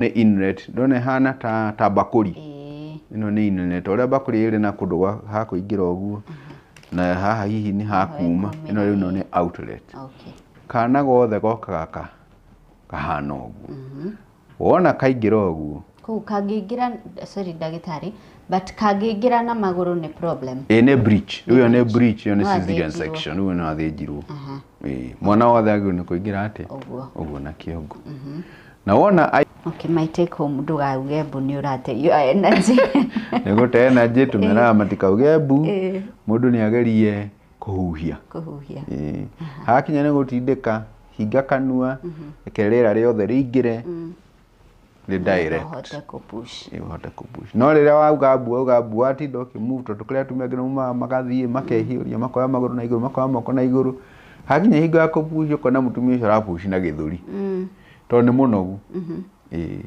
Nĩ inlet, ndona ĩhana ta mbakũri. Ĩno nĩ inlet, ũrĩa mbakũri ĩrĩ na kũndũ ha kũingĩra ũguo, na haha hihi nĩ ha kuma. Ĩno rĩu ĩno nĩ outlet. Kana gothe gokaga kahana ũguo. Wona kaingĩra ũguo. Kũu kangĩingĩra, sorry ndagĩtarĩ, but kangĩingĩra na magũrũ nĩ problem? Ĩ, nĩ breech. Rĩu ĩyo nĩ breech, ĩyo nĩ No cesarean athĩnjirwo. section, rĩu no athĩnjirwo. Ĩ, mwana wothe agĩrĩirwo nĩ kũingĩra atĩa? Ũguo. Ũguo na kĩongo. Na wona Okay, my take home, ndũgauge mbu nĩ ũrate your energy. Nĩ gũte energy, tũmeraga matikauge mbu. Mũndũ nĩ agerie kũhuhia. Kũhuhia. Ĩ. Hakinya nĩ gũtindĩka, hinga kanua, reke rĩera rĩothe rĩingĩre, rĩ direct. Ũhote kũ-push. Ĩ, ũhote kũ-push. No rĩrĩa wauga mbu, wauga mbu, watinda ũkĩ-move, tondũ kũrĩ atumia angĩ maumaga magathiĩ makehiũria, makoya magũrũ na igũrũ, makoya moko na igũrũ. Hakinya hingo ya kũ-push, ũkona mũtumia ũcio ara-push na gĩthũri tondũ nĩ mũnogu. Ĩ.